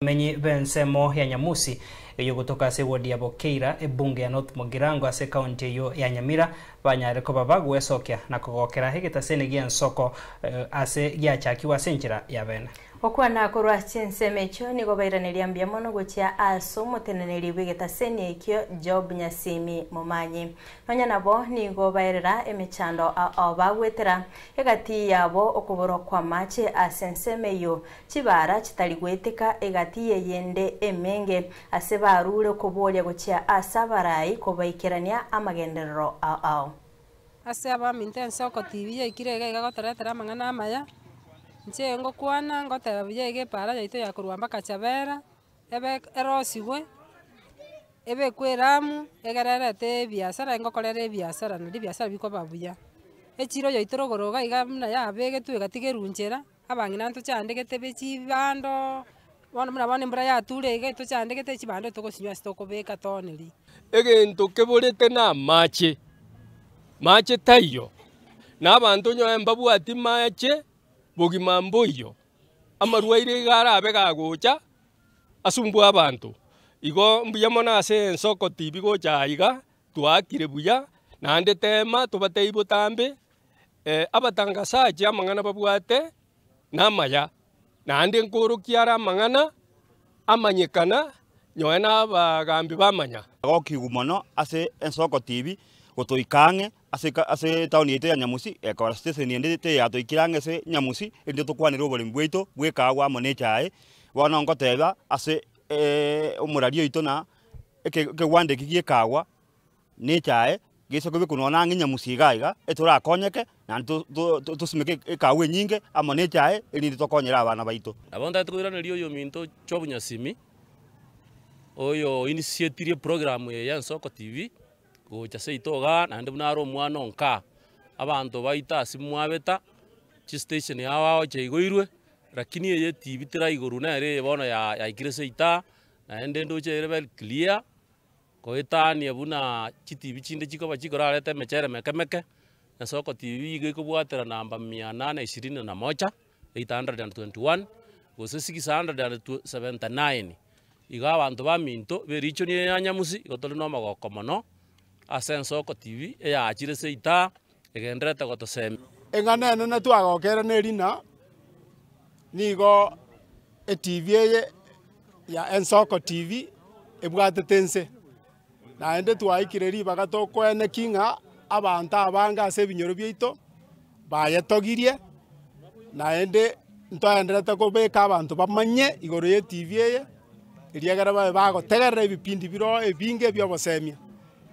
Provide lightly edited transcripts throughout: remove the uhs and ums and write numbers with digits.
Abamenyi b'ensemo ya Nyamusi eyio gotoka ase ewodi ya Bokeira, ebunge ya North Mugirango ase ekaunti eyio ya Nyamira banyare koba bagwesokia na kogokera egetaseni gi'ensoko ase giachakigwe ase enchera ya bene. Gokwana korwa chinsemo echio nigo bairaneria mbuya mono gochia ase omoteneneri bw'egetaseni ekio Job Nyasimi Momanyi. Nonya nabo nigo baerera emechando ao bagwetera egati yabo okoborwa kw'amache ase ensemo eyio Chibaara chitari goeteka egati y'eyende emenge, ase barure okoboria gochia ase abarai kobaikerania amagenderero ao ao. Ase abaminto ensoko TV yaikire iga iga gotoretera amang'ana amaya, inche ngokwana ngoteba buya iga epaara yaito ya korwa mpaka Chabera, ebe erosigwe, ebekwe eramu, egere erete ebiasara ngokorera ebiasara naende ebiasara bikoba buya. Echiro yaito rogoro iga iga buna yabegetwe egatigerwa nchera. Abang'ina ntochandegete be chibando, bono buna bono embura yature iga etochandegete chibando togosinywa ase tokobeka tooneria. Egento keborete namache, mache taiyo, na abanto onye mbabwati mache, bogima mboiyo. Amarwaire iga arabe gagocha asumbue abanto. Igo mbuya mono ase ensoko tibi gocha aiga, twaakire buya, naende tema tobatebie botambe. Abatangasachi amang'ana babwate namaya, naende nkorokia are amang'ana amanyekana nonye na abagambi bamanya. Agokigwa mono ase ensoko TV gotoika ang'e ase ase etown yaito ya Nyamusi, ekora station ende teyatoikire ang'e ase Nyamusi, erinde tokwanere oboremi bwaito bwa ekahawa amo na echae. Bono ngoteba ase omoraria oito na eke ekewanda eki gia ekahawa. na echae, gese kobekwa nonya ang'e nyamusi iga iga, etorakonyeke, naende to- to- to- tosimeke ekahawa enyinge amo na echae, erinde tokonyere abana baito. Nabo ntagete koiraneria oyominto Job Nyasimi, oyo initiatirie eprogram eye ya Ensoko TV, gocha seito igaa naende buna are omwana o nkaa, abanto baito ase mwabeta, chistation ao ao chiaigoirwe, lakini eye etibi teraigorwa nere eye bono ya yaikire seito aa, naende ndoche ere very clear. Goetania buna chitibi chinde chikoba chikorareta emechere meke meke, Ensoko TV iga ekobwatera namba mia nane ishirini na moja, 821, gose 679. Iga abanto baminto b'erichoni eye ya Nyamusi, igo tore na omogoko mono ase Ensoko TV eyachire seita egendererete gotosemia. Eng'ana enene twagokera neri ng'a nigo etibi eye ya Ensoko TV ebwatete inse, naende twaikire ribaga tokoeneki ng'a abanto abange ase ebinyoro biaito bayetogirie, naende ntoenderete kobeka abanto bamanye igoro ya etibi eye, eriagera babe bagotegerera ebipindi bire oo ebinge bia obosemia.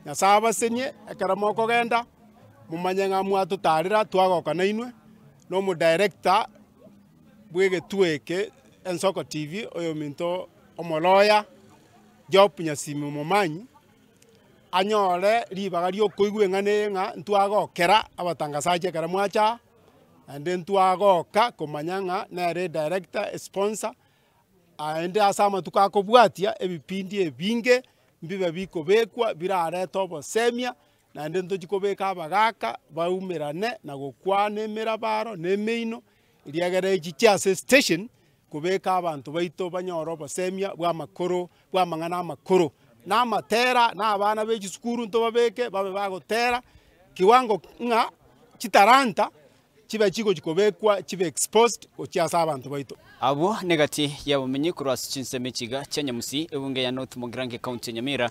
Nyasae abasenie ekero mokogenda, momanye ng'a mwatotarera twagoka nainwe, na omodirector. Bw'egetuo eke Ensoko TV, oyominto omoloya Job Nyasimi Omomanyi, anyore ribaga riokoigwa eng'ana eye ng'a ntwagokera abatangasaji ekero mwacha aa, naende ntwagoka komanya ng'a nere edirector, esponsor, aende ase amatuko akobwatia ebipindi ebinge mbibe bikobekwa birarete obosemia. Naende ntochie kobeka abagaaka baumerane na gokwana emerabaro na emeino, eriagera echiche ase estation kobeka abanto baito banyore obosemia bw'amakoro bw'amang'ana amakoro. Na amatera na abana be chisukuru ntobabeke babe bagotera kiwango ng'a chitalanta chibe chigochia kobekwa chibe exposed gochia ase abanto baito. Abwo negati y'abamenyi korwa ase chinsemo echiga chia Nyamusi, ebunge ya North Mugirango ekaunti ya Nyamira,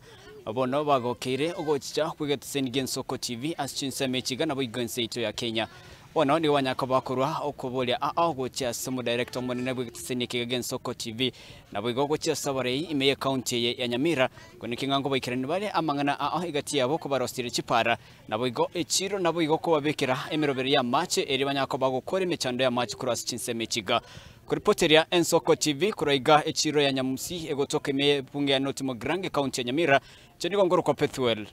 bono bagokeire ogochicha kw'egeteseni gi'Ensoko TV ase chinsemo echiga naboigo ense yaito ya Kenya. Bono nigo banyara koba korwa okoboria ao gochia ase omodirector omonene bw'egeteseni ekiga gi'Ensoko TV naboigo gochia ase abarei ime y'ekaunti eye ya Nyamira, kweneki ng'a nkobaikeraniri bare amang'ana ao egati yabo kobarosirie chipara Naboigo echiiro naboigo kobabekera emeroberi y'amache, erio banyare koba gokora emechando y'amache korwa ase chinsemo echiga. Koripoteria Ensoko TV korwa iga echiiro ya Nyamusi egotoka ime y'ebunge ya North Mugirango ekaunti ya Nyamira, inche nigo nkorokwa Pethuel.